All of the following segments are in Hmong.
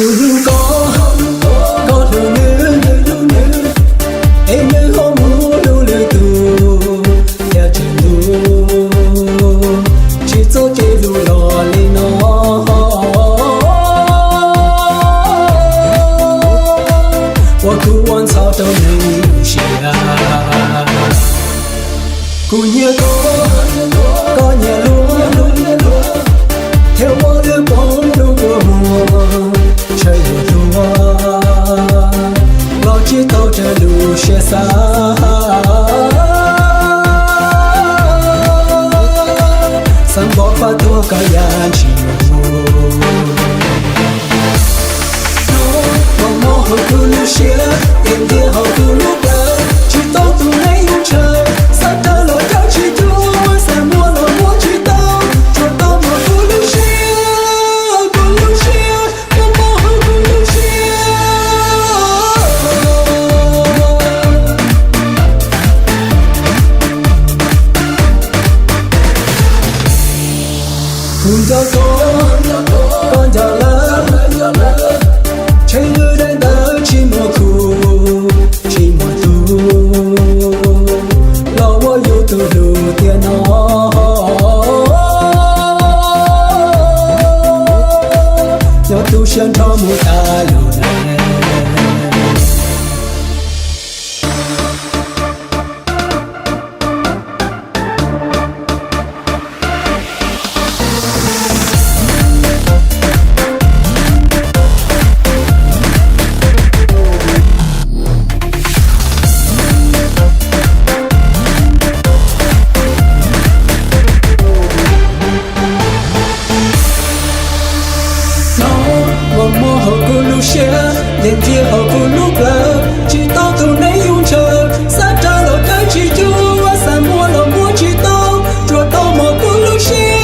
Tus hlub koj, koj hlub nws, es nws ho mus hlub lwm tus, thiaj tsis hlub. Tsis txhob kev hlub los li no, ua kub ua ntxhov rau neeg siab. Kuv nyiam koj, koj nyiam luag, thiaj ua lwm poob hlub kua muag, tshawb yuav tuag los tsis tau raws lub siab xav. Xav npog faj tuag koj yam tsis mus. Mob mob hauv kuv lub siab, tiag tiag hauv kuv lub plawv, tsis tau tus neeg yuav ntshaw, xav raws los raws tsis cuag, xav muab los muab tsis tau, tsuas tau mob kuv lub siab, kuv lub siab, mob mob hauv kuv lub siab. Kuv nco koj, koj nco lawm, tshee lwm daim ntawv tsis muaj khub, tsis muaj tug, los ua yus tus hlub tiag no. Nyob tu siab nrho mus tas lug na. Mob mob hauv kuv lub siab, tiag tiag hauv kuv lub plawv, tsis tau tus neeg yuav ntshaw, xav raws los raws tsis cuag, xav muab los muab tsis tau, tsuas tau mob kuv lub siab.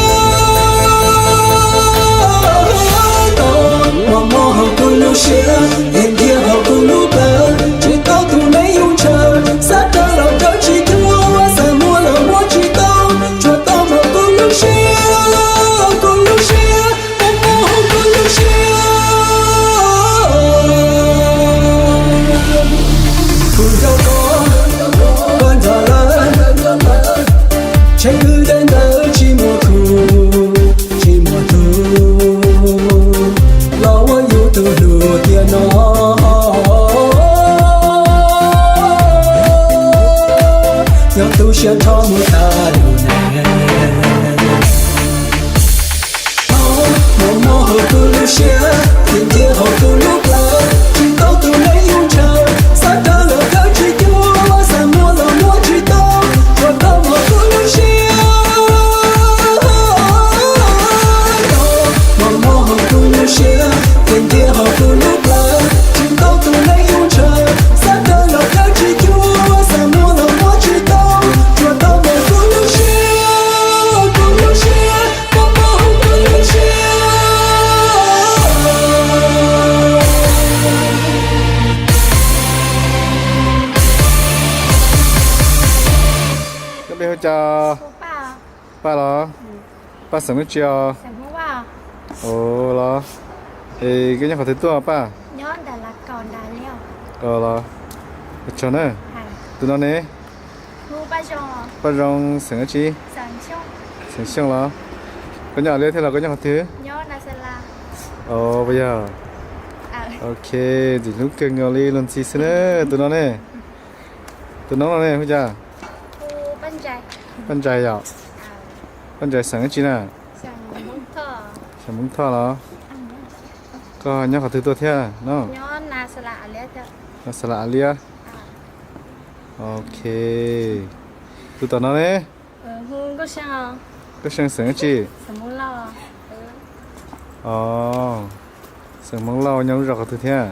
Mob mob hauv kuv lub siab, tiag tiag hauv kuv lub plawv, tsis tau tus neeg yuav ntshaw, xav raws los raws tsis cuag, xav muab los muab tsis tau, tsuas tau mob kuv lub siab, kuv lub siab, mob mob hauv kuv lub siab. Kuv nco koj, koj nco lawm, tshee lwm daim ntawv tsis muaj khub, tsis muaj tug, los ua yus tus hlub tiag no. Nyob tu siab nrho mus tas lug na. Mob mob hauv kuv lub siab, tiag tiag hauv kuv lub plawv, tsis tau tus neeg yuav ntshaw, xav raws los raws tsis cuag, xav muab los muab tsis tau, tsuas tau mob kuv lub siab. Mob mob hauv kuv lub siab, tiag tiag hauv kuv lub plawv, tsis tau tus neeg yuav ntshaw, xav raws los raws tsis cuag, xav muab los muab tsis tau, tsuas tau mob kuv lub siab, kuv lub siab, mob mob hauv kuv lub siab. Koj peb hu cas? Paj los? Paj xeem dab tsi os? Ua los? Es koj nyob qhov twg tuaj Paj? Los, tsaug na. Tus no ne? Paj Zoo, xeem dab tsi? Xeem Xyooj los? Koj nyob Liab thiab los koj nyob qhov twg? Os, puas yog? Ok, ntxim hlub kawg nkaus li, luag ntxhi xwb na. Tus no ne? Tus noob no ne hu cas? Paj Ntsais yom? Paj Ntsais xeem dab tsi na? Xeem Hmoob Thoj los? Koj nyob qhov twg tuaj thiab no? Xav Las Liab. Ok. Tus tom no ne? Nkauj See xeem dab tsi? Os, xeem Hmoob Lauj, nyob lub zos qhov twg thiab?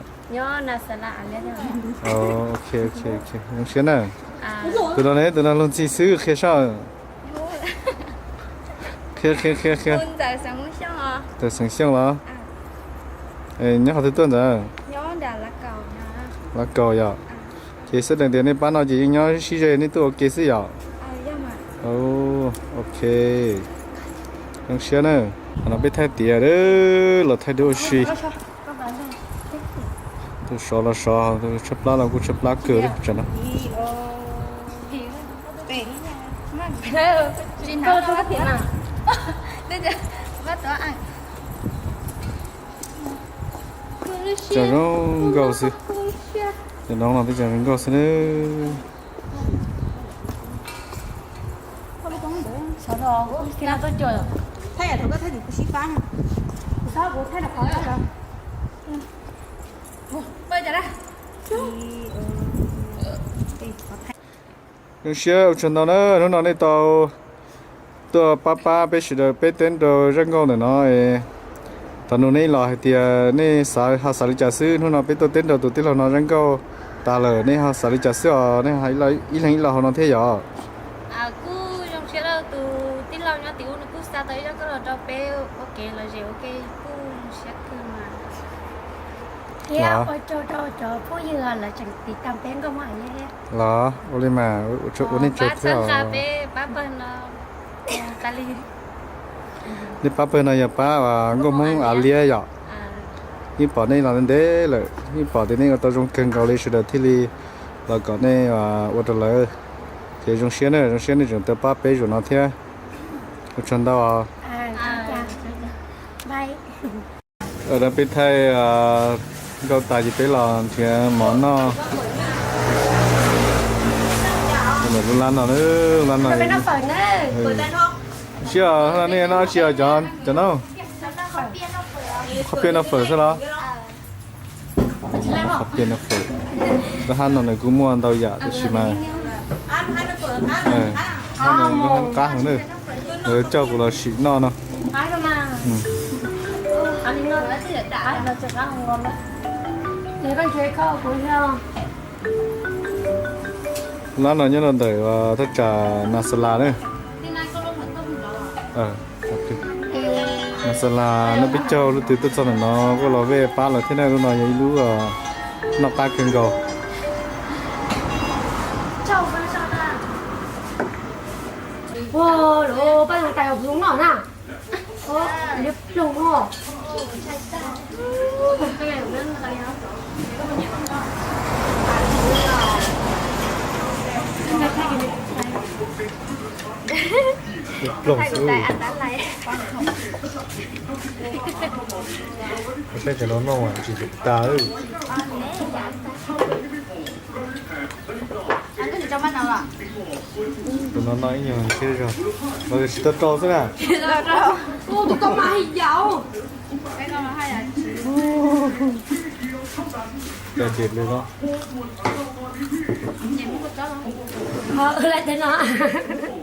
Ok, ok, zoo siab na. Tus no ne, tus no luag ntxhi xwb, qhia saib. Qhia, qhia, qhia, qhia. Ntxawm Xeem Xyooj los? Nyob qhov twg tuaj ntxawm? Lav Kaus yom. Ces xwb dees tias nej pab no ces yeej nyob sib ze nej tuaj ua ke xwb yom. Ok, zoo siab na. Qhov no peb thaij tiav, los thaij duab ua si. Tus sov los sov, tus tshaib plab los kuj tshaib plab kawg li tsam no. Tseem zoo nkauj xwb. Cov no los twb tseem zoo nkauj xwb na. Zoo siab ua tsaug ntau na, hnub no nej tau tuaj pab pab peb sawv daws peb teb nrau zaj nkauj ntawm no. Thaum nug nej ib los hais tias nej xav ho xav li cas xwb, hnub no peb tuaj teb nrau tus tij laug no zaj nkauj tas lawm, nej ho xav li cas xwb os, nej ib leeg ib los hauv no thiab yom? Kuj zoo siab tus tij laug nyob tim ub nws kuj xa tau ib zaj nkauj los rau peb ua kev lom zem ua ke, kuj zoo siab kawg mas. Thiab ua tsaug rau cov phooj ywg lawv tseem tiv tam peb nkauj Hmoob Av Liab thiab. Los ua li mas, ua nej tsaug thiab. Nej pab pawg no yog pab nkauj Hmoob Av Liab yom? Yeej pom nej los ntev lawm, yeej pom tias nej ua tau zoo kawg nkaus li, sawv daws thiaj li los kom nej ua rau lawv. Ces zoo siab na, zoo siab nej tseem tuaj pab peb zaum no thiab. Ua tsaug ntau os. Peb thaij nkauj tas ces peb los nrhiav mov noj. Lub lab no, lab no. Siab, nej noj dab tsi os cov no? Qhov piaj noj fawm xwb los? Qhov piaj noj fawm. Lub hab no nws kuj muaj ntau yam tab sis mas hab no kuj qab heev na. Lawv coj kuv los sim noj no. Lab no nyob rau ntawm thaj tsam Nas Xas Las na. Nas Xas Las no peb caug leej twg tuaj txog ntawm no kuj los vej pab lawv thiab na, lub no yog ib lub noj qab kawg nkaus. Ploog xwb. Peb cov no noj mas tsis tag. Tus no noj ib nyuag thiab zog, los tsis tau rau xwb na. Tus ko mas haj yam.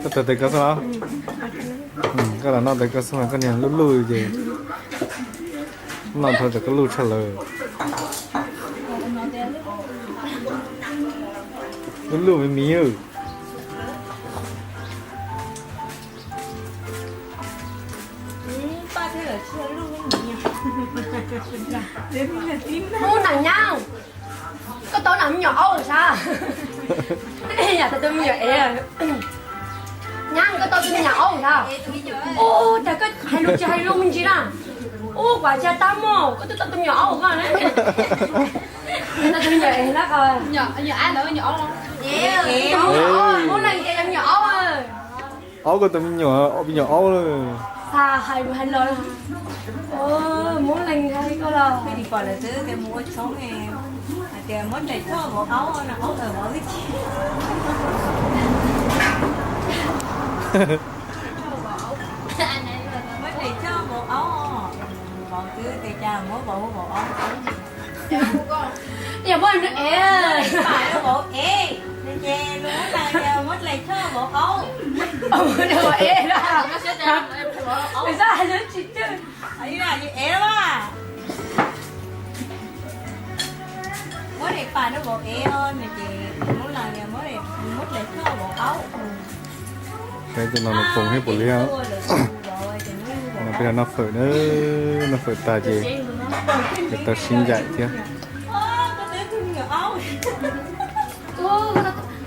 Koj tawm tes ko xwb los? Koj lam noj tes ko xwb mas koj niag luj luj ces noj dhau tsam koj luj tshaj lawm. Luj luj me miv. Ub, nam nyab, koj tau nam me nyuam aub sas? Yam tau tus me nyuam ev. Nyab, koj tau tus me nyuam aub sas? Ub, cas koj hais lus tsis hais lus me ntsis na? Ub, kuv tsis tau mog, koj twb tau tus me nyuam aub koj na. Tau tus me nyuam ev na. Tus me nyuam aub, Moob Lees tias yog me nyuam aub. Aub, koj tus me nyuam, me nyuam aub na. Xav hais mus hais los, Moob Lees hais koj los. Pom lawv twb tias mus ua tshoob, hais tias muab daim choj vauv aub no, aub vauv wb tsis. Muab daim choj vauv aub, vauv twb tias cas muab vauv vauv aub. Yog muab nws ev, vauv ev, ces muab muab daim choj vauv aub. Vauv ev, tsis txawj. Muab daim pam rau vauv ev os, nws ces muab daim choj vauv aub. Saib tus no nws poob thiab puas liab. No peb los noj fawm na, noj fawm tas ces tau sib ncaim thiab.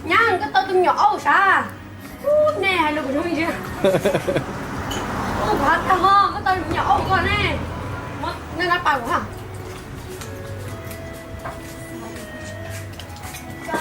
Nyab, koj tau tus me nyuam aub sas? Nej hais lus kuv zoo ntsis. Ub, kuv hais tag ho, koj tau me nyuam aub koj ne. Nej nab pas kuv ha. Tus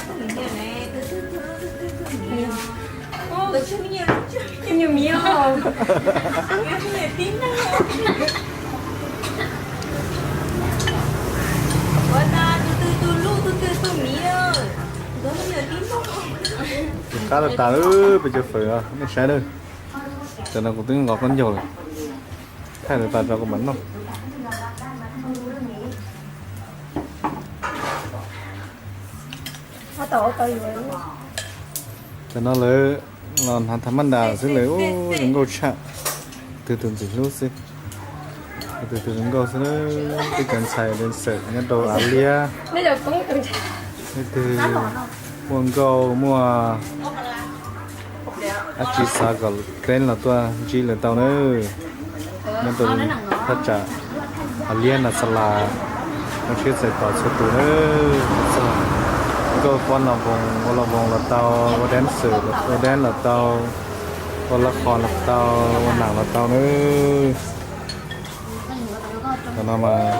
qab tas tas, peb cov fawm nej saib na. Cov no kuv twb nqos khaub ncaug lawm, thaij lawv tas rau kuv mam noj. Cov no lawv los hnav tham maj nras xwb lawm, zoo nkauj tshaj. Tus twg tus ntxim hlub xwb, tus twg tus zoo nkauj xwb. Peb cov ntxhais dancer nyob rau Av Liab, leej twg muaj nkauj muaj dab tsi xav kom pleev los tuaj ntsib lawv tau nawb. Nyob rau thaj tsam Av Liab Nas Xas Las, zoo siab txais tos txhua tus nawb. Nkauj pob no voos ua los voos los tau, ua dancer ua dance los tau, ua lab qhos los tau, ua nam los tau nawb. Cov no mas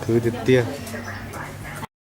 khwv tiag tiag.